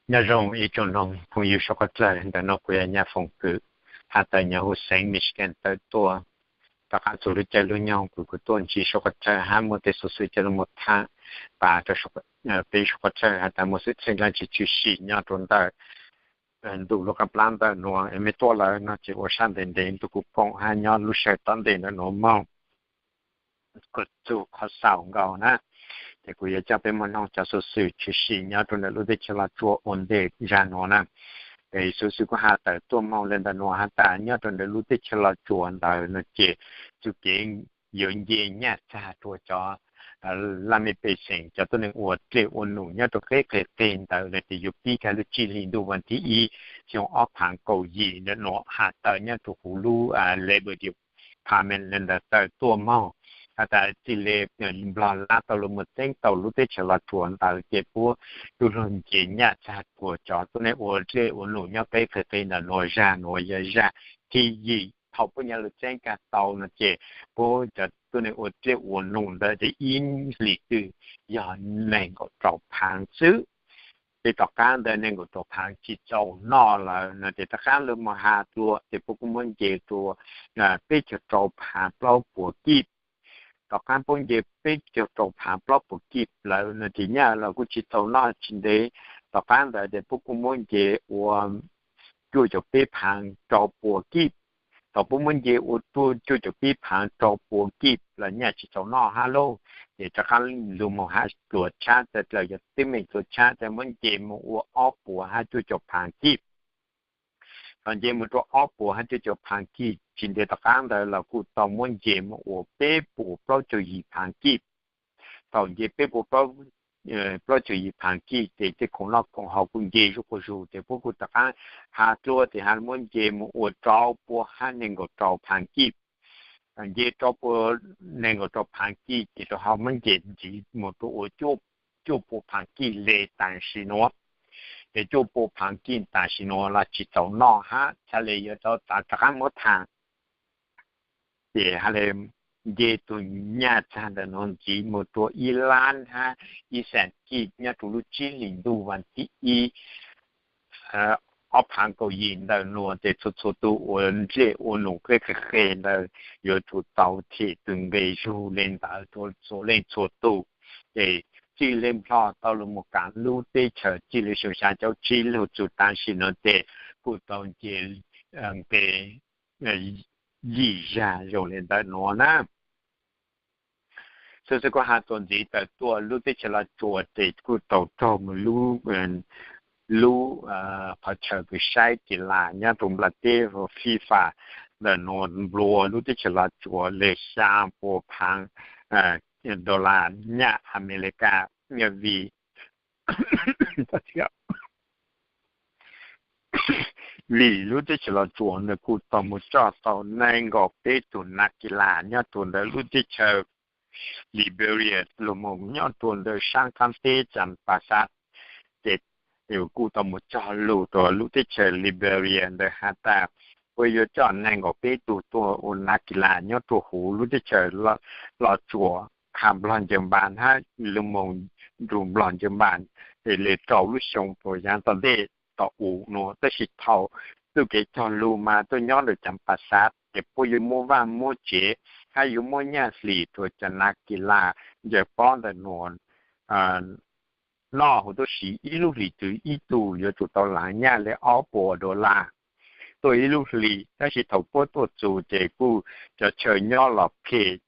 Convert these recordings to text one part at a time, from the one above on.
Nyob zoo ib tsoom noog phooj ywg suav qhov dlawg, ntawm no kuv yog Nyaj Foom Kwm, has tas nyob huv xeev Michigan tawm tuaj. Rov qab txug lub caij lub nyoog kuv kuj tuaj ntsib suav qhov dlawg hab muaj tej xuv xwm coj lug moog tham pas rau peb suav qhov dlawg has tas muaj xwm txheej dlaab tsi tshwm sim nyob rua ntawm ntu lub qab plab ntawm nuav. Mej tuaj lawm no ces ua sab ntev ntev ntu kuv koom hab nyob lub sij hawm tom ntej ntawm nuav moog kuj txug qhov xaus nkaus na. Ces kuv yuav coj peb moog noog cov xuv xwm tshwm sim nyob rua ntawm lub teb chaws Los Tsuas ua ntej zag nuav na. Ces xuv xwm kuj has tawm tuaj moog le ntawm nuav has tas nyob rua ntawm lub teb chaws Los Tsuas ntawd no ces txuj kev yuav nce nyaj txag rua cov laj mej pej xeem cov tuab neeg ua dlej ua num nyob rua qeb qeg qeg ntawd no ces yuav pib kag lub tsib hli ntuj vas thib ib xyoo ob phaav kaum yim ntawm nuav has tawm nyob rua huv lub Labor Department le ntawd tawm tuaj moog has tas txij le Nplog lab tau lug moog txeeb tau lub teb chaws Los Tsuas ntawd ces puab tub lug nce nyaj txag rua cov tuab neeg ua dlej ua num nyob qeb qeg qeg ntawm nuav. Zag nuav yog zag thib yim thaum puab nyaj lug txeeb kag tau no ces puab cov tuab neeg ua dlej ua num ntawd ces ib hlis twg yog nees nkaum rau phaav xwb. Ces tom qaab ntawd nees nkaum rau phaav tsi txaus noj lawm no ces tom qaab lug moog has dlua ces puab kuj muab nce rua peb caug rau phaav plaub puas kib. Tom qaab puab nce peb caug rau phaav plaub puas kib lawm no ces nyaj los kuj tsi txaus noj tsi ntev. Tom qaab ntawd ces puab kuj muab nce ua cuaj caum peb phaav rau puas kib. Thaum puab muab nce ua cuaj caum peb phaav rau puas kib los nyaj tsi txaus noj hab lauj. Ces rov qaab lug moog has dlua tshab txawm dlaws yog teeb meem dlua tshab txawm muab nce moog ua ob puas hab cuaj caum phaav kib. Thaum nce moog rua ob puas hab cuaj caum phaav kib tsi ntev tom qaab ntawd los kuj tau muab nce moog ua peb puas plaub caug yim phaav kib. Thaum nce peb puas plaub caug yim phaav kib ces tej khoom noj khoom haus kuj nce zuj quas zug ces puab kuj rov qaab has dlua ces has muab nce moog ua rau puas hab nees nkaum rau phaav kib. Nce rau puas nees nkaum rau phaav kib ces rau ho muab nce ntxiv moog rua ua cuaj puas phaav kib le tam sim nuav. Ces cuaj puas phaav kib tam sim nuav los tsi txaus noj hab txhad le yuav rov qaab muab tham. Ces has le nce tug nyaj txag ntawm nuav ntxiv moog rua ib lab hab ib xees kib nyob rua lub tsib hlis ntuj vas thib ib ob phaav kaum yim ntawm nuav ces txhua txhua tug ua dlej ua num qeb qeg qeg ntawd yuav tsum tau them tug nqe zug le ntawd rua txhua leej txhua tug. Ces txij le Nplog tau lug moog kaav lub teb chaws txij le xyoo xyaa caum tsib lug txug tam sim nuav ces kuj tau nce nqe yim zag zoo le ntawm nuav na. Xwb xwb kuj has tuaj ntxiv tawm tuaj lub teb chaws Los Tsuas ces kuj tau raug moog lub lub qhov chaw kws saib kis las nyob rua nplaj teb FIFA ntawm nuav nplua lub teb chaws Los Tsuas le xyaa puas phaav dollar nyaj Amelikas vim vim lub teb chaws Los Tsuas ntawd kuj tau moog coj tau nees nkaum peb tug nav kis las nyob rua ntawm lub teb chaws Liberia lug moog nyob rua ntawm saab qaab teb Cas Pas Xav. Ces kuj tau moog cog lug rua lub teb chaws Liberia ntawd has tas puab yuav coj nees nkaum peb tug tuaj ua nav kis las nyob rua huv lub teb chaws Los Tsuas, qha Nplog ncaws npas hab lug moog nrug Nplog ncaws npas. Ces le rau lub xyoo puas yaav tom ntej tom u nuav tab sis thaum txuj kev cog lug mas tuaj nyob ntawm Cas Pas Xav ces puab yuav muab vaaj muab tsev hab yuav muab nyaj hlis rua cov nav kis las ncaws pob ntawm nuav noj huv tub si. Ib lub hlis twg ib tug yuav tsum tau laav nyaj le ob puas dollar tuaj ib lub hlis. Tab sis thaum puab tuaj txug ces kuj cov chaw nyob los phem,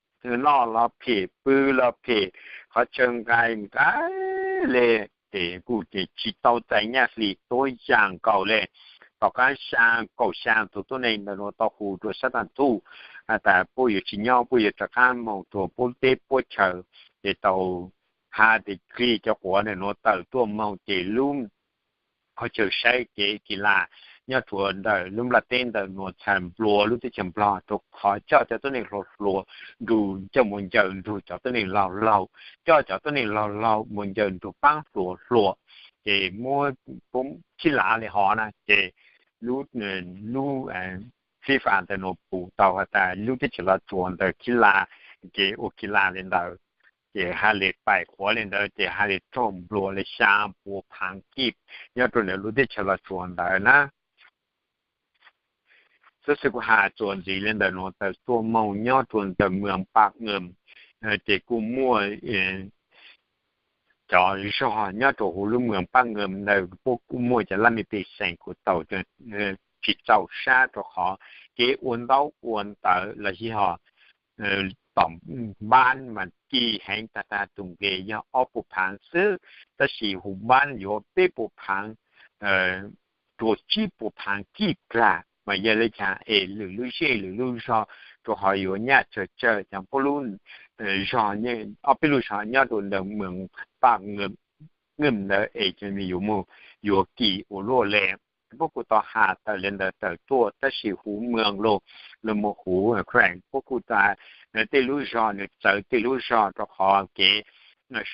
noj los phem, pw los phem, qhov chaw nqaim nqaim le, ces kuj ces tsi tau txais nyaj hlis tuab yaam nkaus le. Tom qaab xyaa kaum xyaa tug tuab neeg ntawm nuav tau hu rua sab tag thuj has tas puab yuav tsi nyob, puab yuav rov qaab moog rua puab teb puab chaw. Ces tau has tes kig cov quav ntawm nuav tawm tuaj moog ces lub qhov chaw saib kev kis las nyob rua ntawm lub nplaj teb ntawm nuav txhad nplua lub teb chaws Nplog rua qhov coj cov tuab neeg hluas hluas nrug coj mus ncaws nrug cov tuab neeg laug laug, coj cov tuab neeg laug laug mus ncaws nrug paab hluas hluas. Ces muab khib lav le hov na ces lub lub FIFA ntawm nuav pum tau has tas lub teb chaws Los Tsuas ntawd khib lav, kev ua khib lav le ntawd. ces haj li paim qhuav li ntawd ces haj li raug nplua li xya pua phaav kij nyob rua ntawm lub teb chaws Los Tsuas ntawd na. Xov xwm kuv has txuas ntxiv li ntawm nuav tawm tuaj moog nyob rua ntawm moos Paj Nkeem, ces kuj muaj cov zog nyob rua huv lub moos Paj Nkeem ntawd puab kuj muaj cov laj mej pej xeem kuj tau tsis txaus sab rua qhov kev ua ntaub ua ntawv los yog tom npaab mas kij heev tag tag, tus nqe yog ob puas phaav xwb, tab sis huv npaab yuav peb puas phaav rua tsib puas phaav kij plag. Mas yog le caag es lwm lub zej lwm lub zog rua qhov yuav nyaj tsawg tsawg, cov puab lub zog, ob peb lub zog nyob rua ntawm moos Paj Nkeem ntawd es yuav moog yuav kij ua luaj le. Puab kuj tau has tawm le ntawd tawm tuaj, tab sis huv moos los, los mus huv kheem puab kuj tas tej lub zog nws txawv tej lub zog rua qhov kev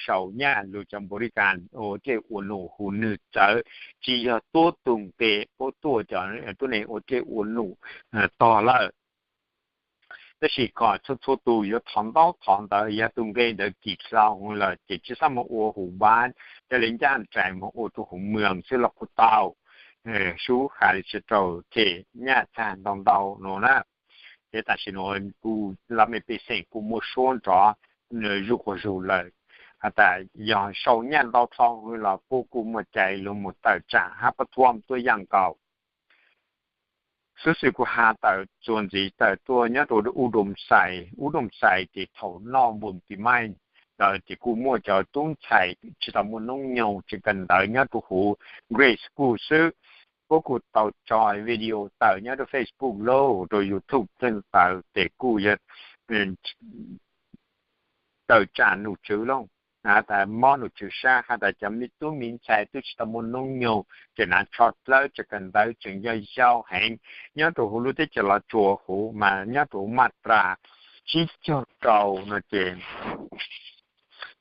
sau nyaj lug cov npaum li kas ua dlej ua num huv nws txawv, tsis yog tuab tug nqe puab tuaj cov tuab neeg ua dlej ua num tog lawm. Tab sis kom txhua txhua tug yuav thov ntaub thov ntawv, yog tus nqe ntawd kij dlau lawm ces tsi xob moog ua huv npaab, ca le ncaaj nraim moog ua rua huv moos xwb los kuj tau, sub has li tsi rau them nyaj txag ntau ntau no na. Ces tam sim nuav kuj laj mej pej xeem kuj muaj suab nrov zuj quas zug lawm, has tas yog sau nyaj ntau dlhau los puab kuj muaj cai lug moog tawm tsaam hab pab thuam tuab yaaj nkaus. Xov xwm kuv has tawm txuas ntxiv tawm tuaj nyob rua Ub Doom Xais. Ub Doom Xais ces thaum noj npum ti maij ntawd ces kuj muaj cov tub ntxhais tsis tau muaj noob nyoog tseem kawm ntawv nyob rua huv grade school xwb. Puab kuj tau tso video tawm nyob rua Facebook lauj, rua YouTube tawm, ces kuj yog tawm tsaam nom tswv lauj, has tas mob nom tswv sab, has tas cov me tub me ntxhais tub tsis tau muaj noob nyoog tseem hnav tsho dlawb tseem kawm ntawv tseem yog yau heev nyob rua huv lub teb chaws Los Tsuas huv mas nyob rua huv maj tras tsib caug rau no ces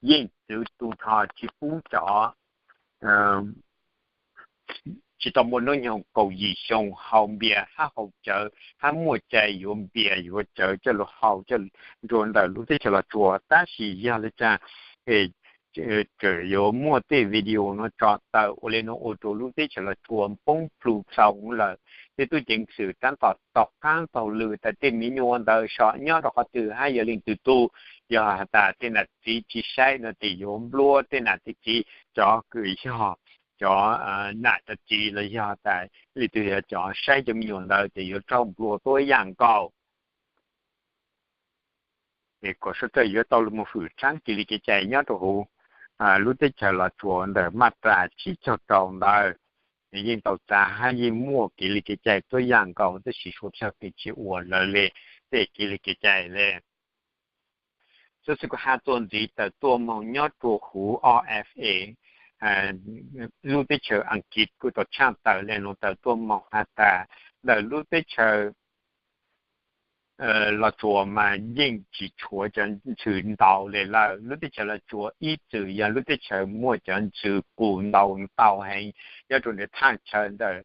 yeej txwv tu nrho tsis pub cov tsis tau muaj noob nyoog kaum yim xyoo haus npias hab haus cawv hab muaj cai yuav npias yuav cawv coj lug haus nrua ntawm lub teb chaws Los Tsuas. Tab sis yog le caag tseem yuav muaj tej video no tso tawm ua le nuav ua rua lub teb chaws Los Tsuas poob plhu txaus lawm. Tej tub ceev xwm taab tom taug qaab taug lw tas tej me nyuam ntawd so nyob rua qhov twg hab yog leej twg tug. Yog has tas tej nam txiv tsis saib no ces yuav nplua tej nam tej txiv, cov kws yog cov nam cov txiv los yog tas leej twg yog cov saib cov me nyuam ntawd ces yuav raug nplua tuab yaaj nkaus. Kom suav dlawg yuav tau lug moog fwm tsaab kev li kev cai nyob rua huv lub teb chaws Los Tsuas ntawm maj tras tsib caug rau ntawd, yeej tau txav hab yeej muaj kev li kev cai tuab yaaj nkaus tab sis suav dlawg peb tsis ua lawv le tej kev li kev cai le. Xov xwm kuv has txuas ntxiv tawm tuaj moog nyob rua huv O F A, lub teb chaws Askiv kuj tau tshaaj tawm le nuav tawm tuaj moog has tas ntawm lub teb chaws Los Tsuas mas yeej tsis tshuav cov ntxhw ntau le lawm. Lub teb chaws Los Tsuas ib txwm yog lub teb chaws muaj cov ntxhw qus ntau ntau heev nyob rua ntawm thaaj chaw ntawm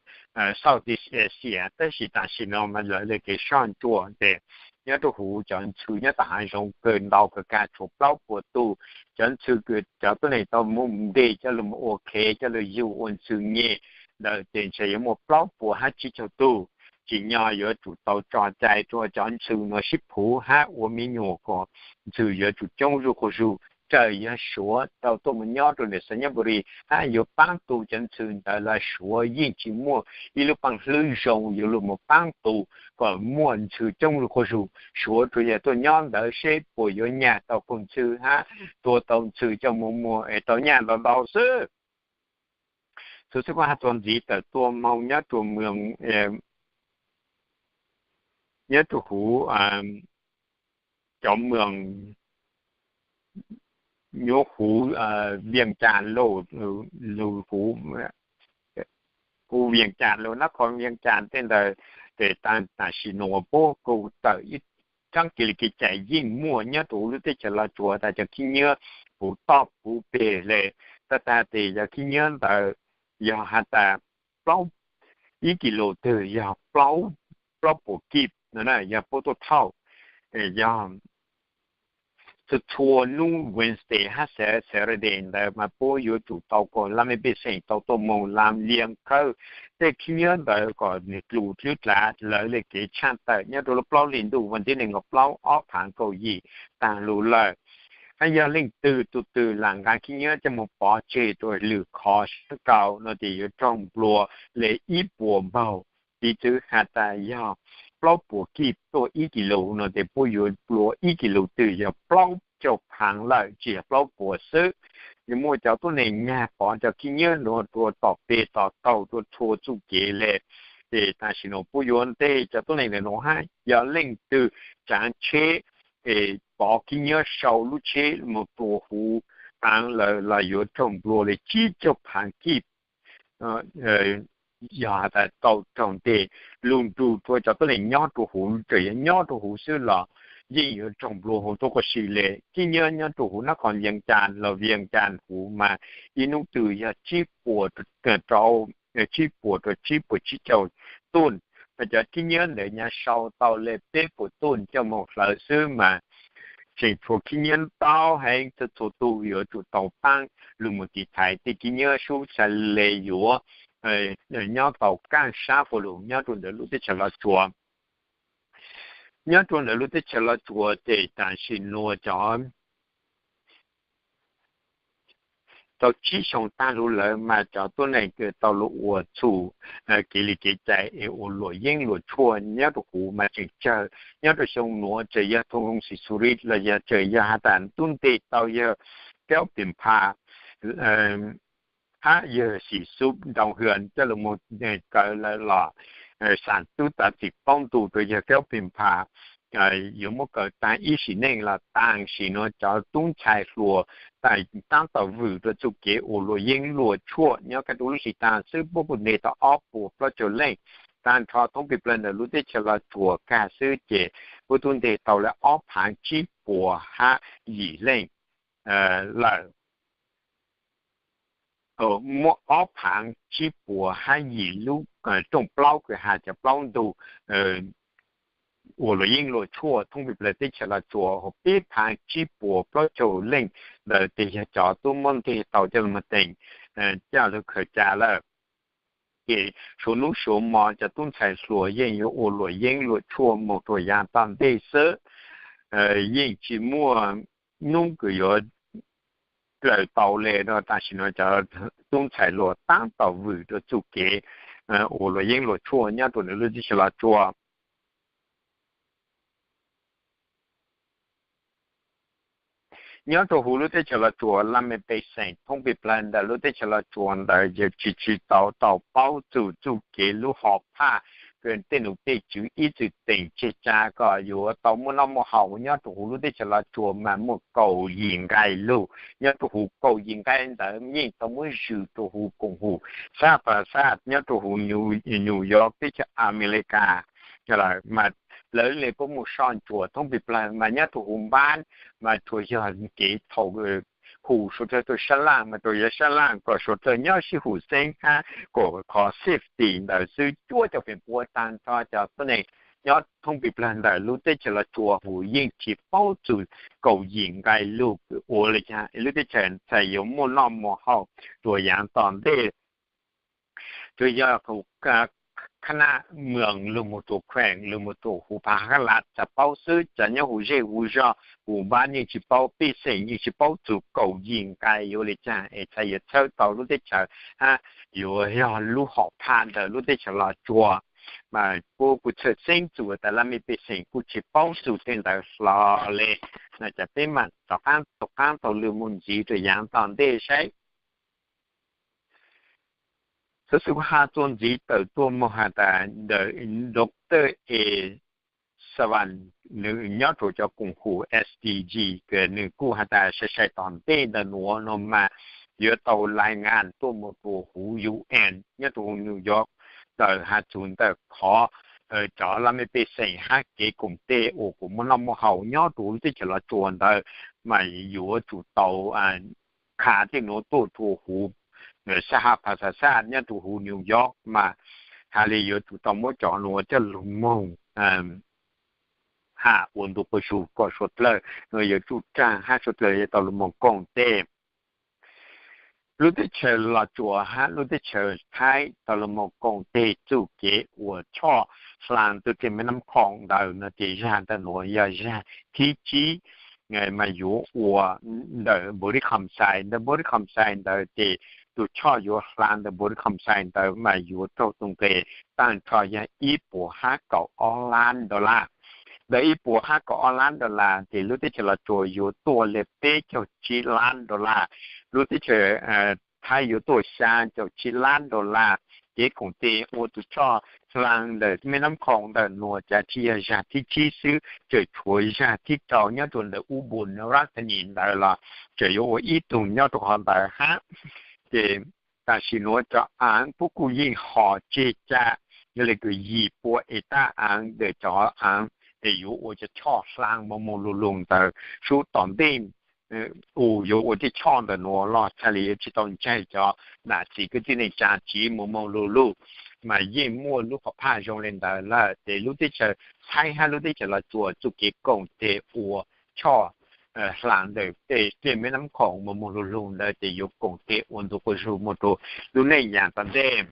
Southeast Asia, tab sis tam sim no mas lawv le kev soj ntsuam tes nyob rua huv cov ntxhw nyob tom haav zoov kawg ntau kawg kag tshuav plaub puas tug. Cov ntxhw kws cov tuab neeg tau muab npe coj lug ua khev coj lug yug ua ntxhw nyem ntawd ces ntshe yuav muaj plaub puas hab tsib caug tug. Tsim nyog yuav tsum tau tso cai rua cov ntxhw nuav sib phuv hab ua me nyuam kom ntxhw yuav tsum coob zuj quas zug. Raws yog Suav tau tuaj moog nyob rua ntawm Xais Nyab Npus Lis hab yuav paab tu cov ntxhw ntawd los Suav yeej tsis muaj ib lub paaj hlwb zoo yuav lug moog paab tu kom muaj ntxhw coob zuj quas zug. Suav tsuas yog tuaj nyob ntawd seb puas yuav nyag tau qaug ntxhw hab tua tau ntxhw coj moog muag es tau nyaj ntau ntau xwb. Xov xwm kuv has txuas ntxiv tawm tuaj moog nyob rua moos, nyob rua huv cov moos nyob huv Vias Cas lauj, lug huv, huv Vias Cas lauj, nab qhov Vias Cas tej ntawd, ces tam sim nuav puab kuj tawm ib tsaab kev li kev cai yeej muaj nyob rua huv lub teb chaws Los Tsuas tas cov khib nyiab puv toj puv peg le. Tag tag tes cov khib nyiab ntawd yog has tas plaub, ib kis lus twg yog plaub puas kij no na, yog puab tuaj thauj, yog txhua txhua hnub Wednesday hab Saturday ntawd mas puab yuav tsum tau kom laj mej pej xeem tau tuaj moog lam lias khawb tej khib nyiab ntawd kom nwg dlus dlwb dlav lawv le kev tshaaj tawm nyob rua lub plaub hli ntuj vas thib neeg nkaum plaub ob phaav kaum yim taag lug lawm. Hab yog leej twg tug twg lam nqa khib nyiab coj moog pov tseg rua lwm qhov sab nkaus no tes yuav raug nplua le ib puas npaug. Piv txwv has tas yog plaub puas kij tuaj ib kis lus no tes puab yuav nplua ib kis lus twg yog plaub caug phaav lawm tsi yog plaub puas xwb. Yuav muaj cov tuab neeg nyag pov cov khib nyiab nuav rua tom peg tom taug rua txhua txuj kev le. Ces tam sim nuav puab yuav nteg cov tuab neeg ntawm nuav hab yog leej twg tsaav tsheb es pov khib nyiab sau lub tsheb moog rua huv aav lawm los yuav raug nplua le tsib caug phaav kij. Yog has tas tau raug nteg lug nrug rua cov tuab neeg nyob rua huv, txawm yog nyob rua huv xwb los yeej yuav raug nplua huv tuab quas si le. Khib nyiab nyob rua huv nab qhov Vias Cas los Vias Cas huv mas ib nub twg yog tsib puas rua tsib puas tsib caug tuj. Mas cov khib nyiab ntawd nyag sau tau le peb puas tuj coj moog hlawv xwb mas tseem tshuav khib nyiab ntau heev, txhua tug yuav tsum tau paab lug moog tiv thaiv tej khib nyiab sub xav le yuav nyob tau kaaj sab puab lug nyob rua ntawm lub teb chaws Los Tsuas. Nyob rua ntawm lub teb chaws Los Tsuas ces tam sim nuav cov tau tsib xyoo taag lug lawm mas cov tuab neeg kws tau lug ua txhum kev li kev cai es ua luam yeeb luam tshuaj nyob rua huv mas tseem tsawg. Nyob rua xyoo nuav txawm yog thoo loo xim xu ri los yog txawm yog has tas tub nteg tau yawg Kaub Pes Phas hab yawg Xim Xub Ntoo Hwm coj lug moog kawm lawm los xaam tub tav txim paub ntu rua yawg Kaub Pes Phas yuav muab kawm taag ib sim neej los tam sim nuav cov tub ntxhais hluas taab tom vwm rua txuj kev ua luam yeeb luam tshuaj nyob kaj ntug lub sij taag xwb puab kuj nteg tau ob puas plaub caug leej. Taag nrho thoob peg plawg ntawm lub teb chaws Los Tsuas kag xwb ces puab tub nteg tau le ob phaav tsib puas hab yim leej lawm. Muaj ob phaav tsib puas hab yim lub rooj plaub kws has cov plaub ntug ua luam yeeb luam tshuaj thoob peg plawg teb chaws Los Tsuas, hab peb phaav tsib puas plaub caug leej ntawd tes yog cov tub muab nteg tau coj lug moog teem coj lug khaws ca lawm. Ces suav nub suav mo cov tub ntxhais hluas yeej yuav ua luam yeeb luam tshuaj moog rua yaav tom ntej xwb, yeej tsi muaj nub kws yuav dlawg tau le. Tam sim nuav cov tub ntxhais hluas taab tom vwm rua txuj kev ua luam yeeb luam tshuaj nyob rua ntawm lub teb chaws Los Tsuas. Nyob rua huv lub teb chaws Los Tsuas, laj mej pej xeem thoob peg plawg ntawm lub teb chaws Los Tsuas ntawd yog tsi tsi tau tau paub txug txuj kev lub hom phaj kws tej num tej tswv ib txwm teem tseg tsa kom yuav tau muaj noj muaj haus nyob rua huv lub teb chaws Los Tsuas mas muaj kaum yim nqai lug. Nyob rua huv kaum yim nqai ntawd yeej tau muab zwm rua huv koom hum xab pas xab nyob rua huv New York teb chaws Amelikas lawm mas lawv le puab muaj soj ntsuam thoob peg plawg mas nyob rua huv npab mas tsuas yog kev thaum hum suav dlawg tuaj sab laj mas tsuas yog sab laj kom suav dlawg nyob sib hum xeeb hab kom qhov safety ntawd xwb. Cuab cov feem pua taag nrho cov tuab neeg nyob thoob peg plawg ntawm lub teb chaws Los Tsuas hum yeej tsi paub txug kaum yim nqai lug kws ua le caag lub teb chaws txhais yuav muaj noj muaj haus rua yaav tom ntej. Tsuas yog huv khab nab moos lug moog rua kheem lug moog rua huv Phav Hab Las txhais paub xwb, cov nyob huv zej huv zog huv npab yeej tsi paub, pej xeem yeej tsi paub txug kaum yim nqai yuav le caag es txhais yuav txhawb tau lub teb chaws hab yuav yog lub hom phaj ntawm lub teb chaws Los Tsuas. Mas puab kuj txhawj xeeb txug tas laj mej pej xeem kuj tsi paub txug tej ntawd hlo le. Cas peb maam rov qaab taug lw moog ntxiv rua yaav tom ntej saib. Xov xwm kuv has txuas ntxiv tawm tuaj moog has tas Doctor E Savan, nwg nyob rua cov koom hum S D G, nwg kuj has tas sai sai tom ntej ntawm nuav no mas yuav tau lai ngas tuaj moog rua huv U N nyob rua huv New York tawm has txug ntawm qhov cov laj mej pej xeem hab kev koom tej uas kuas muaj noj muaj haus nyob rua lub teb chaws Los Tsuas ntawd mas yuav tsum tau khav tej nuav tuaj rua huv sab hab Phav Xas Xaj nyob rua huv New York mas has le yuav tsum tau muab cov nuav coj lug moog ha ua ntu quas zug kom suav dlawg no yuav tsuj raag hab suav dlawg yuav tau lug moog koom teg. Lub teb chaws Los Tsuas hab lub teb chaws Thaib tau lug moog koom teg txuj kev ua choj hlaa tug dlej Meb Nab Khoom ntawd no ces zag ntawm nuav yog zag thib tsib mas yuav ua ntawm Npau Lis Kham Xais. Ntawm Npau Lis Kham Xais ntawd ces tug choj yuav hlaa ntawm Npau Lis Kham Xais ntawd mas yuav raug tug nqe taag nrho yog ib puas hab kaum ob lab dollar. Ntawm ib puas hab kaum ob lab dollar ces lub teb chaws Los Tsuas yuav tuaj le peb caug tsib lab dollar. Lub teb chaws Thaib yuav tuaj xyaa caum tsib lab dollar. Kev koom teg ua tug choj hlaa ntawm Meb Nab Khoom ntawm nuav ces tsi yog zag thib tsib xwb, tseem tshuav zag thib rau nyob rua ntawm Ubon Rathanesh ntawd los tseem yuav ua ib tug nyob rua qhov ntawd hab. Ces tam sim nuav cov aav puab kuj yeej hom tseg ca, yog le kws yim pua ev taj aav ntawm cov aav es yuav ua cov choj hlaa moog moog lug lug ntawd sub tom ntej u yuav ua tej choj ntawm nuav los txhaj le yuav tsi tau ntsaig cov nam txiv kwv tij neej tsaa tsiv moog moog lug lug, mas yeej muaj lub qhov phaj zoo le ntawd lawm. Ces lub teb chaws Thaib hab lub teb chaws Los Tsuas txuj kev koom teg ua choj hlaa ntawm tej dlej Meb Nab Khoom moog moog lug lug ntawd ces yuav koom teg ua ntu quas zug moog rua lub neej yaam tom ntej.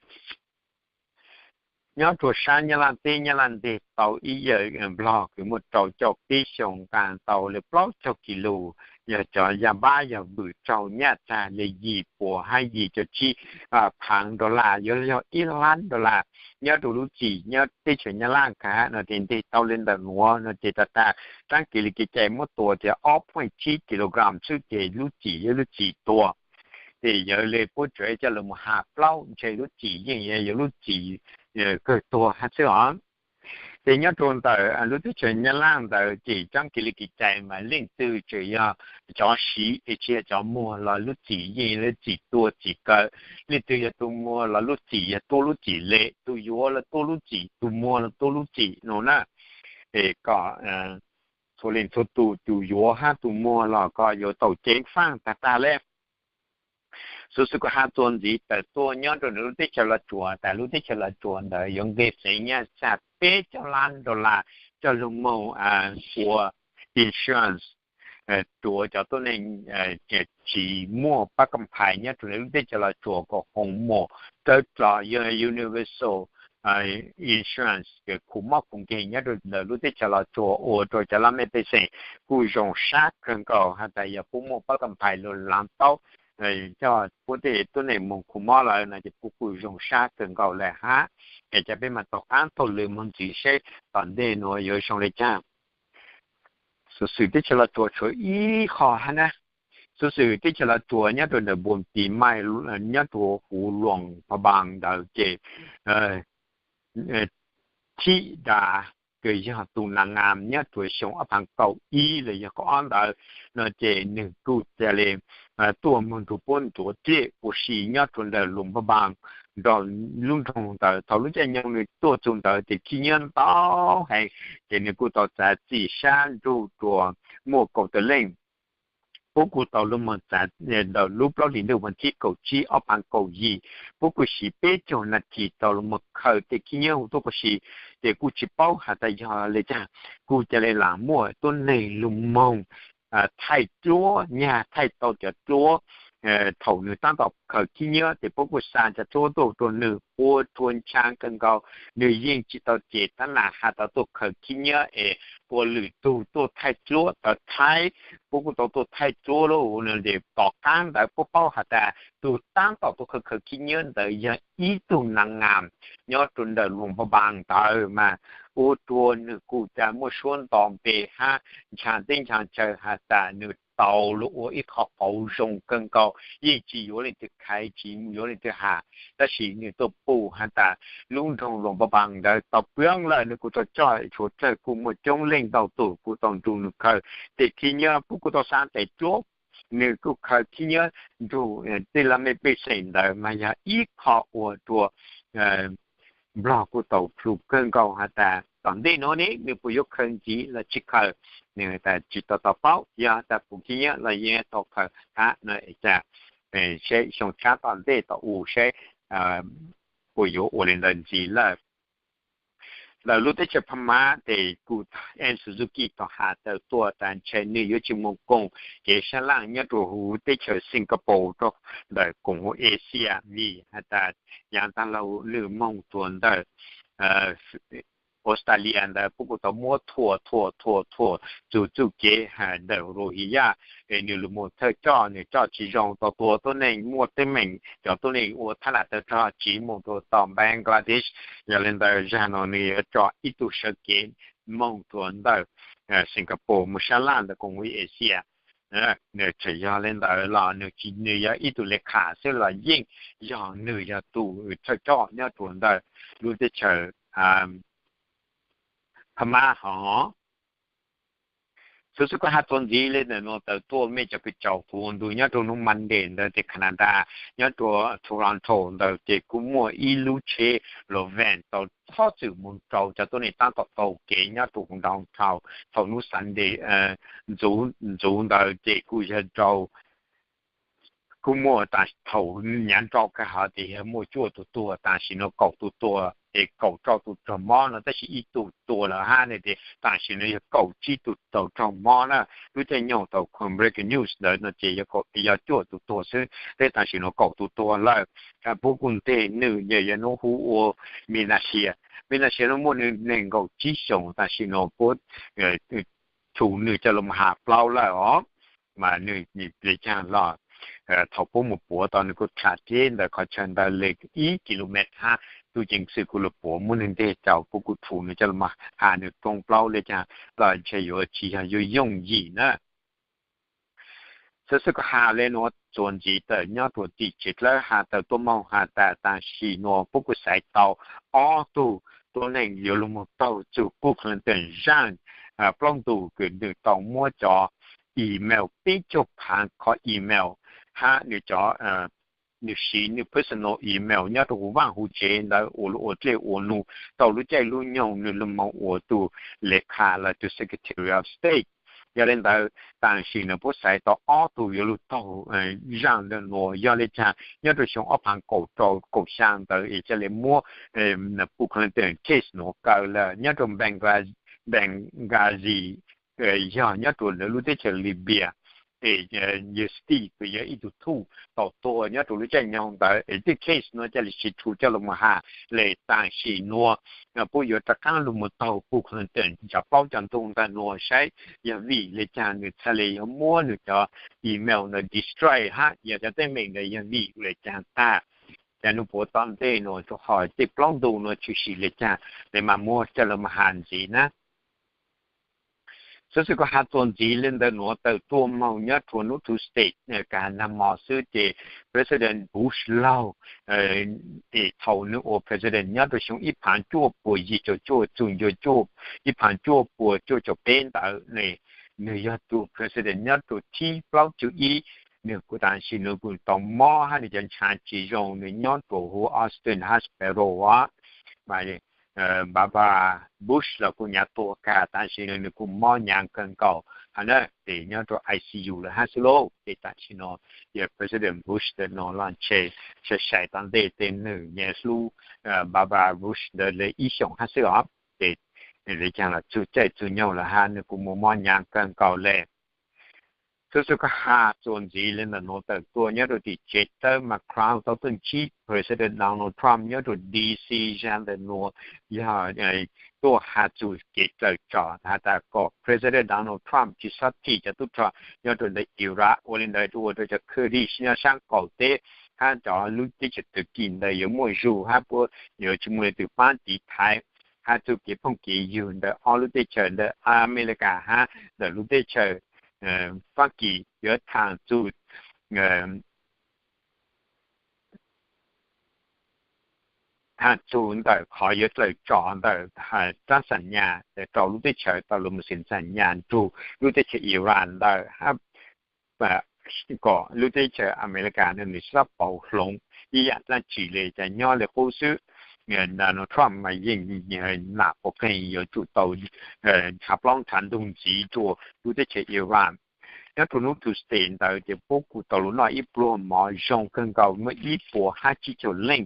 Nyob rua sab Nyab Laj teb Nyab Laj nteg tau ib yawm Nplog kws muaj rau caum peb xyoos nqaa tau le plaub caug kis lus, yog cov yaj npab yog vwm raug nyaj txag le yim puas hab yim caum tsib phaav dollar, yuav yog ib lab dollar. Nyob rua lub txim nyob teb chaws Nyab Laj kag no ces nteg tau le ntawm nuav no ces tag tag taab kev li kev cai muab tua tias ob point tsib kilogram xwb ces lub txim yog lub txim tuag. Ces yog le puab tseem coj lug moog has plaub ntshe lub txim yeej yog lub txim kawg tuag hab xwb os. Ces nyob rua ntawm lub teb chaws Nyab Laj ntawd ces taab kev li kev cai mas leej twg tseem yog cov siv es tsi yog cov muag los lub txim yeej lub txim tuag txim kawg. Leej twg yog tug muag los lub txim yog tuab lub txim le, tug yuav los tuab lub txim, tug muag los tuab lub txim no na. Es kom txhua leej txhua tug, tug yuav hab tug muag los koj yuav tau ceev faaj tag tag le. Xuv xwm kuv has txuas ntxiv tawm tuaj nyob rua ntawm lub teb chaws Los Tsuas, tas lub teb chaws Los Tsuas ntawd yuav nqeg xeev nyaj txag peb caug lab dollar coj lug moog ua insurance rua cov tuab neeg tsi muaj pab kam phais nyob rua ntawm lub teb chaws Los Tsuas kom hoov muam dlawb dlov, yog universal insurance kws khu mob khu nkeeg nyob rua ntawm lub teb chaws Los Tsuas ua rua cov laj mej pej xeem kuj zoo sab kawg nkaus has tas yog puab muaj pab kam phais lug laav taub coj puab tej tuab neeg moog khu mob lawm no ces puab kuj zoo sab kawg nkaus le hab. Es cov peb mas taug qaab taug lw moog ntxiv seb tom ntej nuav yuav zoo le caag. Xuv xwm teb chaws Los Tsuas tshuav ib qho hab na. Xuv xwm teb chaws Los Tsuas nyob rua ntawm Npum Tis Maij, nyob rua huv Luam Pha Npaas ntawd ces Thib Das kws yog tug nas ngas nyob rua xyoo ob phav kaum ib los yog kaum ob ntawd no ces nwg kuj ca le tuaj moog nrug puab ntxuav dlej ua si nyob rua ntawm Luam Pha Npaas nrog lub nroog ntawd. Thaus lub caij nyoog nwg tuaj txug ntawd ces khib nyiab ntau heev, ces nwg kuj tau txav txim sab nrug rua muaj kaum tawm leej. Puab kuj tau lug moog txav ntawm lub plaub hlis ntuj vas thib kaum tsib ob phav kaum yim, puab kuj siv peb caug nas this tau lug moog khaws tej khib nyiab hu tuaj ua si, ces kuj tsi paub has tas yog le caag. Kuj ca le laam muaj tuab neeg lug moog thaij dluab, nyag thaij tau cov dluab. Thaum nwg taab tom khaws khib nyiab ces puab kuj xa cov dluab tuaj rua nwg ua rua ntsha kawg nkaus, nwg yeej tsi tau cem tab nam has tas tuaj khaws khib nyiab es ua lwm tug tuaj thaij dluab tawv thaib. Puab kuj tau tuaj thaij dluab lawm, tom qaab ntawd puab paub has tas tug taab tom tuaj khaws khaws khib nyiab ntawd yog ib tug nas ngas nyob rua ntawm Luam Pha Npaas ntawd mas ua rua nwg kuj ca muaj suab nto npe hab ncha teb ncha chaw has tas nwg tau lug ua ib qho qauv zoo kawg nkaus, yeej tsi yuav leej twg khaiv, tsi yuav leej twg has. Tab sis nwg tuaj pum has tas lub nroog Luam Pha Npaas ntawd tau pw lawm, nwg kuj tau coj tshuav dlawg kuj muaj coob leej ntau tug kuj tau nrug nwg khaws tej khib nyiab, puab kuj tau xa tes dluab, nwg kuj khaws khib nyiab nrug tej laj mej pej xeem ntawd mas yog ib qho ua rua Nplog kuj tau plhu kawg nkaus has tas tom ntej nuav ne nwg puas yuav khaws ntxiv los tsi khaws. Nwg tas tsi tau tau paub, yog tas pum khib nyiab los yeej tau khaws hab no es cas seb xyoo tshab tom ntej tom u seb puas yuav ua le ntawd ntxiv lawm. Ntawm lub teb chaws Phab Mab ces kuj Aung San Suu Kyi tau has tawm tuaj tas ntshe nws yuav tsis mus koom kev sab laj nyob rau huv teb chaws Singapore rau ntawm koom huv Asia vim has tas yav tag los nws moog tuaj ntawm Australia ntawd puab kuj tau muab thuam thuam thuam thuam txug txuj kev has ntawm Rohingya, es nws lug mus thawj coj nws coj tsis zoo tau tua tuab neeg muaj teeb meem cov tuab neeg ua thab lam tawg rog tsiv mus rau tom Bangladesh. Yog li ntawd zag no nws yuav tso ib tug sawv kev moog tuaj ntawm Singapore mus sab laj ntawm koom huv Asia. Nws tseem yog li ntawd los nws tsis, nws yog ib tug le kham xwb los yeej yog nws yog tus thawj coj nyob rau ntawm lub teb chaws Phab Mab hov. Xov xwm kuj has txuas ntxiv li ntawm nuav tawm tuaj mej cov kws caum kuv ntu nyob rau hnub Monday ntawd ces Canada nyob rau Toronto ntawd ces kuj muaj ib lub tsheb los van tau txhob txwm mus rau cov tuab neeg tab tom taug kev nyob rau downtown thaum hnub Sunday ntxuv ntawd ces kuj yog rau kuj muaj tas thaum nyav nrau kag hov ces yog muaj cuaj tus tuag, tam sim no kaum tus tuag ces kaum rau tus raug mob no tab sis ib tug tuag lawm hab ne ces tam sim no yog kaum tsib tus tau raug mob na. Lub caij nyoog tau breaking news ntawd no ces yog cuaj tus tuag xwb, tab tam sim no kaum tus tuag lawm. Puab kuj nteg nws yog hnub hu ua Meenakshi. Meenakshi no muaj nws nees nkaum tsib xyoos, tam sim no puab thum nws coj los has plaub lawm os. Mas nws le caag los thaum puab mus puav tau nws kuj tham thiab ntawm qhov chaw ntawd le ib kilomev hab, tub ceev xwm kuj los puav muab nws nteg tau, puab kuj thum nws coj los has nws rooj plaub le caag los ntshe yuav tsis yog yuav yooj yim na. Xov xwm kuj has le nuav txuas ntxiv tawm nyob rua tim tsev dlawb has tawm tuaj moog has tas tam sim nuav puab kuj xaiv tau ob tug tuab neeg yuav lug moog taug txug Puj Clinton zaaj plaub ntug kws nws tau muab cov email peb caug phaav qhov email hab nws cov nws siv nws personal email nyob rau huv vaaj huv tsev ntawd ua luaj ua dlej ua num tau lub caij lub nyoog nws lug moog ua tug le kha los tug Secretary of State. Yog le ntawd tam sim nuav puab xaiv tau ob tug yuav lug taug zaaj ntawm nuav yog le caag nyob rau xyoo ob phaav kaum rau kaum xyaa ntawd es ca le muab Puj Clinton case nuav kaw lawm nyob rau Benghazi, yog nyob rau ntawm lub teb chaws Libya. Es yawg Steve kws yog ib tug thuj tau tuag nyob rau lub caij nyoog ntawd es tej case nuav ca le siv rhu coj lug moog has le tam sim nuav puab yuav rov qaab lug moog taug Puj Clinton cov plaub cov ntug ntawm nuav saib yog vim le caag nws txhaj le yuav muab nws cov email ntawd destroy hab yog cov teeb meem ntawd yog vim le caag tag. Cas nub puav tom ntej nuav rua qhov tej plaub ntug nuav tshwm sim le caag le mas muab coj lug moog has ntxiv na. Xov xwm kuj has txuas ntxiv le ntawm nuav tawm tuaj moog nyob rua nub Tuesday kag nag mo xwb ces President Bush laug es thaum nws ua President nyob rau xyoo ib phaav cuaj puas yim caum cuaj txug ncua cuaj, ib phaav cuaj puas cuaj caum peb ntawd ne, nws yog tug President nyob rau thib plaub caug ib. Nws kuj tam sim nws kuj tau mob hab nws cov ntshav tsis zoo, nws nyob rau huv Austin Hospital os. Mas Baba Bush los kuj nyav tuag kag, tam sim no nws kuj mob nyav kawg nkaus hab na, ces nyob rau I C U lawm hab xwb lauj. Ces tam sim no yog President Bush ntawm no los ntshe sai sai tom ntej tej nwg nyav hlub Baba Bush ntawd le ib xyoos hab xwb os. Ces le caag los txug caij txug nyoog lawm hab nws kuj mob nyav kawg nkaus le. Xov xwm kuj has txuas ntxiv le ntawm nuav tawm tuaj nyob rau tim tsev dlawb Macron tau tuaj ntsib President Donald Trump nyob rau D C zag ntawm nuav yog tuaj has txug kev dlawm tsom has tas kom President Donald Trump tsis xob thim cov tub rog nyob rau ntawm Iraq, ua le ntawd ua rau cov Kurdish nyob saab qaum teb hab cov lub teb chaws Turkey ntawd yuav muaj zug hab puab yuav tsis muaj leej twg paab tiv thaiv hab txuj kev phooj kev ywg ntawm ob lub teb chaws ntawm Amelikas hab ntawm lub teb chaws Fab Kis yuav thaam txug thaam txug ntawm qhov yuav dlawm tsom ntawm raab xam nyas rau lub teb chaws tau lug moog xeem xam nyas nrug lub teb chaws Iran ntawd hab kom lub teb chaws Amelikas nws txhob pauv hloov ib yaam dlaab tsi le, cas nyob le qub xwb. Donald Trump mas yeej nam pov qeeg yuav tsum tau nrhav plaub nrhav ntug ntxiv rua lub teb chaws Iran. Nyob rau hnub Tuesday ntawd ces puab kuj tau los noj ib pluag mov zoo kawg nkaus, muaj ib puas hab tsib caug leej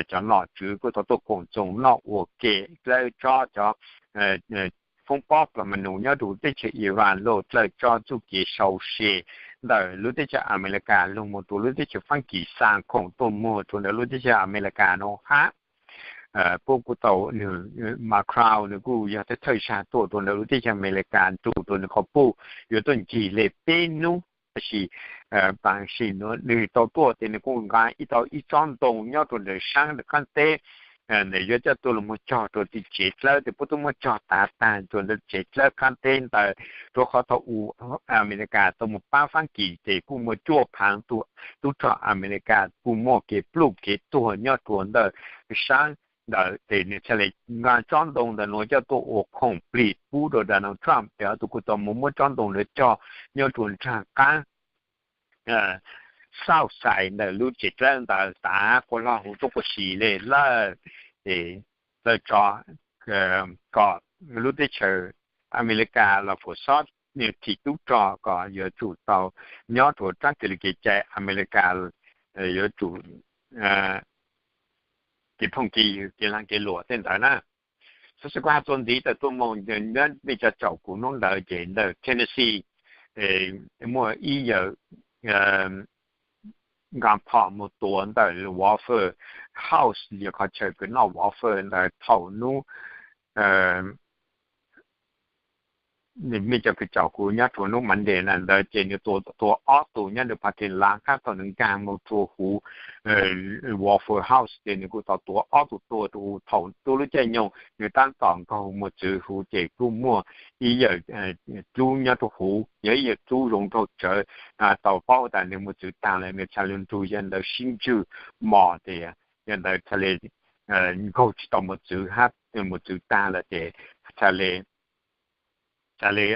cov nom tswv kuj tau tuaj koom txoos noj ua ke. Dlawb tsob cov foob pob plas ma nus nyob rau teb chaws Iran los dlawb tsob txuj kev sau se ntawm lub teb chaws Amelikas los mus rau lub teb chaws Fab Kis xa khoom tuaj muag rau ntawm lub teb chaws Amelikas no hab. Puab kuj tau, nws, Macron nws kuj yog thawj thawj zag tuaj rau ntawm lub teb chaws Amelikas nrug rau nws qhov puj yuav tuaj ncig le peb nub. Tab sis, tab sis nws tau tuaj tes nws kuj nqa ib tau ib tsob ntoo nyob rau ntawm saab ntawm qaab teb, ntawm yuav coj tuaj los muag cog rau tim tsev dlawb tes puab tub muab cog tav taag rua ntawm tsev dlawb qaab teb ntawd, rua qhov thaum u Amelikas tau mus paab Fab Kis tes kuj muaj cuaj phaav tug tub rog Amelikas kuj muaj kev pluj kev tuag nyob rua ntawm saab ntawd tes nws txhaj le nqa tsob ntoo ntawm nuav coj tuaj ua khoom plig pub rau Donald Trump tes ob tug kuj tau mus muab tsob ntoo ntawd cog nyob rua nraag qaab xauj xais ntawm lub tsev dlawb ntawd tav quas log huv tuab quas si le lawm. Tes dlawb tso kom lub teb chaws Amelikas los fuam xob thim tub rog kom yuav tsum tau nyob rua raab kws le kev cai Amelikas yuav tsum kev phooj kev ywg kev laag kev luam tej ntawd na. Xov xwm kuv has txuas ntxiv tawm tuaj moog, mej cov caum kuv nub ntawd ces ntawm Tennessee muaj ib yawg nqa phom mus tuav ntawm Waffle House, yog qhov chaw kws noj waffle ntawd thaum nub mej cov kws caum kuv nyob rua nub Monday na ntawd ces nws tua, tua ob tug nyob rua parking lot qab thaum nws nkaag mus rua huv Waffle House ces nws kuj tau tua ob tug tuag rua huv. Thaum tub lub caij nyoog nws tab tom nkaug mos txwv huv ces kuj muaj ib yawg dlub nyob rua huv, yog ib yawg dlub zoo nraug tsawv, tau paub tas nws mos txwv taag lawm nws txhaj le nrug yawg ntawd sib ntswg mos tes yawg ntawd txhaj le nkaug tsis tau mos txwv hab mos txwv taag lawm tes txhaj le, txhaj le,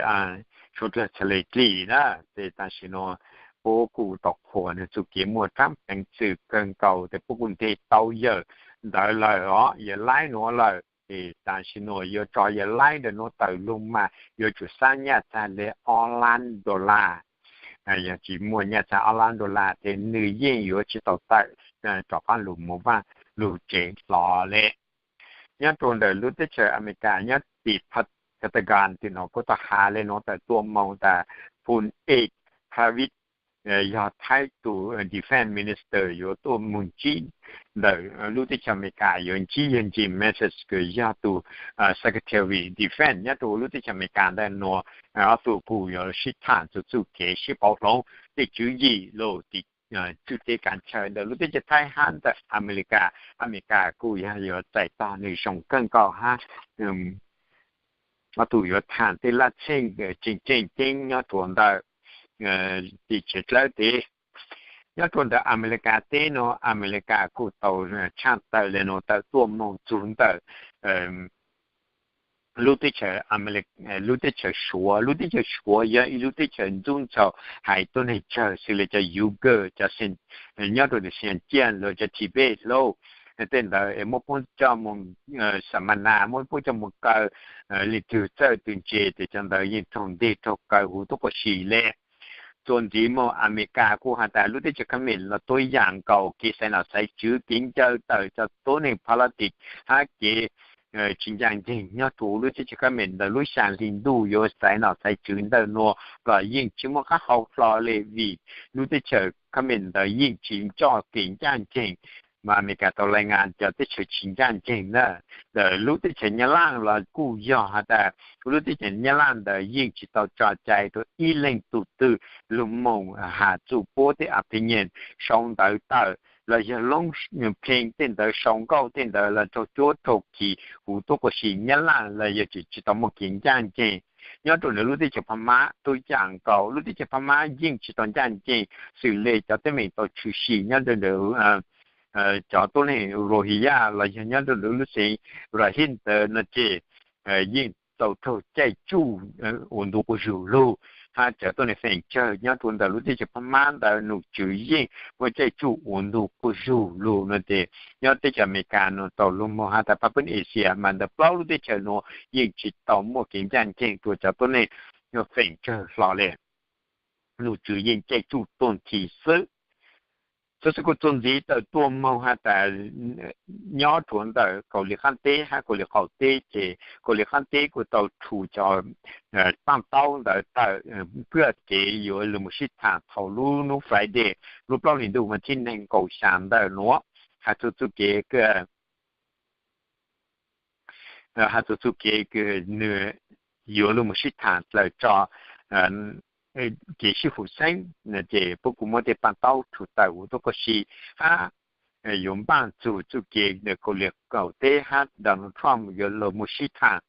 suav dlawg txhaj le dlim na. Tes tam sim nuav puab kuj tau qhuas nws txuj kev muaj raab peev xwm kawg nkaus tes puab kuj nteg tau yawg ntawd lawm os, yawg laib nuav lawm. Tes tam sim nuav yuav tso yawg laib ntawm nuav tawm lug mas yuav tsum xab nyaj txag le ob lab dollar. Yog tsis muaj nyaj txag ob lab dollar tes nws yeej yuav tsis tau tawm rov qaab lug mus vaaj lug tsev hlo le. Nyob rua ntawm lub teb chaws Amelikas nyob tim Pentagon tim nuav kuj tau has le nuav tawm tuaj moog tas Phu-, Ej Parviz yog Thaib tug defense minister yuav tuaj moog ntsib ntawm lub teb chaws Amelikas, yuav ntsib yawg Jim Mattis kws yog tug secretary defense nyob rua lub teb chaws Amelikas ntawm nuav. Ob tug kuj yuav sib tham txug txuj kev sib pauv hloov tej tswv yim lug tim tswj teb kav chaw ntawm lub teb chaws Thaib hab ntawm Amelikas. Amelikas kuj yog yuav txais tog nwg zoo kawg nkaus hab ob tug yuav tham tej laj txheej tseem tseem ceeb nyob rua ntawm tim tsev dlawb teb. Nyob rua ntawm Amelikas teb nuav, Amelikas kuj tau tshaj tawm le nuav tawm tuaj moog txug ntawm lub teb chaws, lub teb chaws Suav. Lub teb chaws Suav yog ib lub teb chaws ntxub ntxaug haiv tuab neeg tsawg xws le cov Uyghur, cov nyob rua ntawm Xinjiang los cov Tibet hlo. Tej ntawd es muab puab coj moog xa ma na, muab puab coj moog kaw, leej twg txawj tug ntse tes cov ntawd yeej raug nteg raug kaw huv tuab quas si le. Txuas ntxiv moog Amelikas kuj has tas lub teb chaws Khab Mem los tuab yaam nkaus kev xaiv nom xaiv tswv, kev ncaw tawm cov tuab neeg politics hab kev tsis ncaaj nceeg nyob rua lub teb chaws Khab Mem ntawm lub xyaa hli ntuj yuav xaiv nom xaiv tswv ntawm nuav los yeej tsis muaj qab hau hlo le vim lub teb chaws Khab Mem ntawd yeej tsis coj kev ncaaj nceeg. Mas Amelikas tau lais ngas cov teb chaws tsis ncaaj nceeg na. Ntawm lub teb chaws Nyab Laj los kuj yog has tas lub teb chaws Nyab Laj ntawd yeej tsis tau tso cai rua ib leej tug twg lug moog has txug puab tej opinion, sau ntawv tawm los yog loob pheej tej ntawd, sau nkauj tej ntawd los raug cuab raug khi huv tuab quas si. Nyab Laj los yog tsis, tsis tau muaj kev ncaaj nceeg. Nyob rua ntawm lub teb chaws Phab Mab tuab yaam nkaus, lub teb chaws Phab Mab yeej tsis tau ncaaj nceeg xws le cov teeb meem tau tshwm sim nyob rua ntawm cov tuab neeg Rohingya los yog nyob rua ntawm lub xeev Rakhine ntawd no ces yeej tau raug caij tsuj ua ntu quas zug lug, hab cov tuab neeg feem tsawg nyob rua ntawm lub teb chaws Phab Mab ntawd nom tswv yeej muaj caij tsuj ua ntu quas zug lug no ces nyob teb chaws Amelikas nuav tau lug moog has tas Phab Pab Asia mas ntawm plaub lub teb chaws nuav yeej tsis tau muaj kev ncaaj nceeg rua cov tuab neeg feem tsawg hlo le. Num tswv yeej caij tsuj tuag nthi xwb. Xov xwm kuj txuas ntxiv tawm tuaj moog has tas nyob rua ntawm Kaus Lim Qaab Teb hab Kaus Lim Qaum Teb ces Kaus Lim Qaab Teb kuj tau rhu cov paaj taub ntawd tawm puag kev yuav lug moog sib thaam thaus lub nub Friday, lub plaub hli ntuj vas thib neeg nkaum xya ntawm nuav. Has txug txuj kev has txug txuj kev kws nwg yuav lug moog sib thaam dlawg tso kev sib hum xeeb, ces puab kuj muab tej paaj taub rhu tawm ua tuab koj si hab yuav npaaj txug txuj kev ntawm Kaus Lim Qaum Teb hab Donald Trump yuav lug moog sib thaam.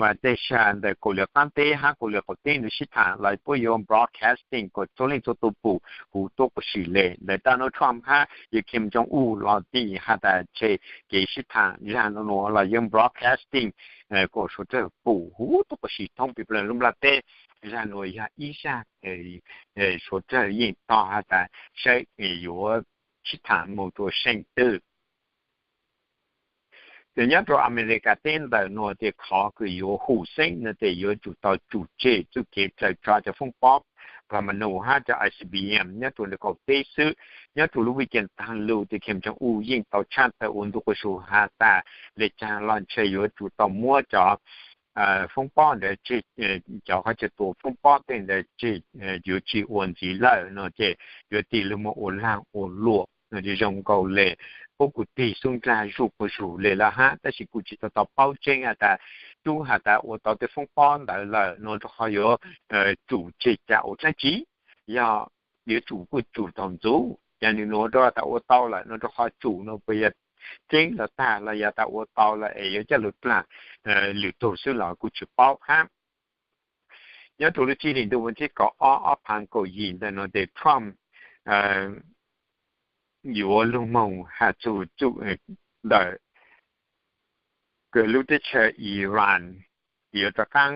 Mas tej zag ntawm Kaus Lim Qaab Teb hab Kaus Lim Qaum Teb nwg sib thaam los puab yuav broadcasting kom txhua leej txhua tug pum huv tuab koj si le. Ntawm Donald Trump hab yawg Kim Jong Un los tim has tas tseg kev sib thaam zag nuav los yeej broadcasting kom suav dlawg pum huv tuab koj si thoob peb plaws lub nplaj teb. Zag nuav yog ib zag suav dlawg yeej tog has tas saib yuav sib thaam moog rua seej twg. Ces nyob rua Amelikas teb ntawm nuav ces qhov kws yuav hum xeeb nuav ces yuav tsum tau tsum tseg txuj kev dlawg tso cov foob pob plas ma nus hab cov I C B M nyob rua ntawm Kaum Teb xwb. Nyob rua lub weekend taag lug ces Kim Jong Un yeej tau tshaj tawm ua ntu quas su has tas le caag los ntshe yuav tsum tau muab cov foob pob ntawd tseg, cov qhov chaw tua foob pob tej ntawd tseg, yuav tsi ua ntxiv lawm no ces yuav tig lug moog ua laag ua luam no ces zoo nkaus le puab kuj tig xub nraag zuj quas zug le lawm hab, tab sis kuj tsi tau tau paub tseeb has tas tub has tas ua tau tej foob pob ntawd lawm no rua qhov yuav tsum tseg ca ua dlaab tsi, yog yuav tsum kuj tsum tau ntxuv, yog nwg nua rua tas ua tau lawm no rua qhov tsum no puas yog tseeb los tag los yog tas ua tau lawm es yuav coj lug dlaag lwm tug xwb los kuj tsi paub hab. Nyob rua lub tsib hlis ntuj vas thib kaum ob ob phav kaum yim ntawm nuav ces Trump yuav lug moog has txug ntawm kws lub teb chaws Iran yuav rov qaab,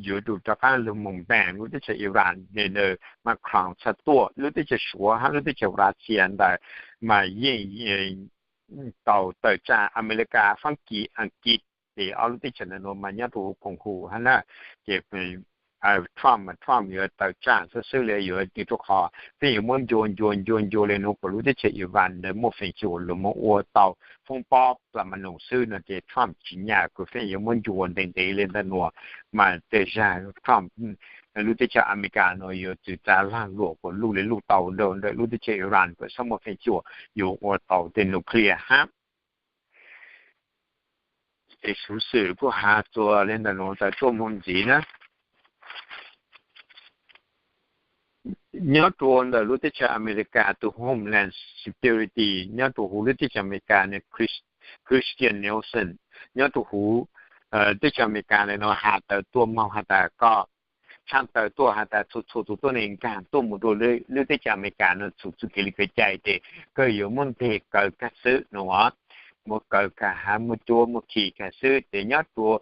yuav tsum rov qaab lug moog npaaj lub teb chaws Iran. Ntawm Macron txhaj tuaj, lub teb chaws Suav hab lub teb chaws Russia ntawd mas yeej tau tawm tsaam, Amelikas, Faab Kis, Askiv, ces ob lub teb chaws ntawm nuav mas nyob rua huv koom hum hab na. Ces Trump mas Trump yuav tawm tsaam xwb xwb le, yuav rua qhov feej yuav muab ncua ncua ncua ncua le nuav kuas lub teb chaws Iran ntawd muaj feem xyuam lug moog ua tau foob pob plas ma nus xwb no ces Trump tsi nyam kws feej yuav muab ncua ntev ntev le ntawm nuav. Mas tej zag Trump, lub teb chaws Amelikas nuav yuav txwv txav laag luam kuas luj le luj tau ntawm lub teb chaws Iran kuas txhob muaj feem xyuam yuav ua tau tej nuclear hab. Ces xuv xwm kuj has txug le ntawm nuav tawm tuaj moog ntxiv na. Nyob rua ntawm lub teb chaws Amelikas tug Homeland Security nyob rua huv lub teb chaws Amelikas nwg Kyrstien Nielsen nyob rua huv teb chaws Amelikas le nuav has tawm tuaj moog has tas koj tshaj tawm tuaj has tas txhua txhua tug tuab neeg nkaag tuaj moog rua lub teb chaws Amelikas nuav txhua txuj kev le kev cai ces koj yuav muab nteg kaw kag xwb nuav, muab kaw kag hab muab cuab muab khi kag xwb ces nyob rua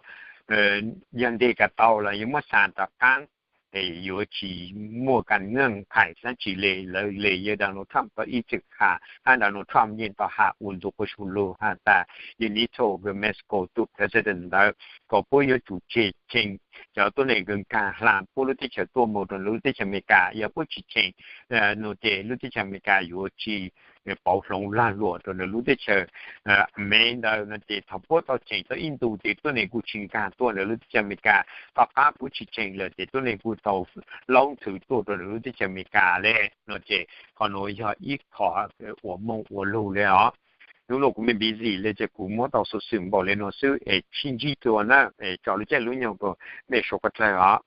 yog nteg kag tau los yuav muab xa rov qaab, es yuav tsi muaj kas nyeej phais dlaab tsi le. Lawv le yawg Donald Trump tau ib txwm has hab Donald Trump yeej tau has ua ntu quas su lug has tas you need to Mexico tug president ntawd kom puab yuav tsum tseg cheem cov tuab neeg kws nkaag hla puab lub teb chaws tuaj moog rua lub teb chaws Amelikas. Yog puab tsi cheem no ces lub teb chaws Amelikas yuav tsi pauv hloov laag luam rua lub teb chaws Amelikas ntawd no ces thaum puab tau cheem tau ib ntu ces tuab neeg kuj tsi nkaag tuaj ntawm lub teb chaws Amelikas. Tom qab puab tsi cheem lawm ces tuab neeg kuj tau laub nthwv tuaj rua lub teb chaws Amelikas le no ces qhov nuav yog ib qho uas moog ua lug le os. Nub nuav kuv me busy le ces kuv muab tau xuv xwm npaum le nuav xwb es sib ntsib dlua na, es tso lub caij lub nyoog rua mej suav dlawg os.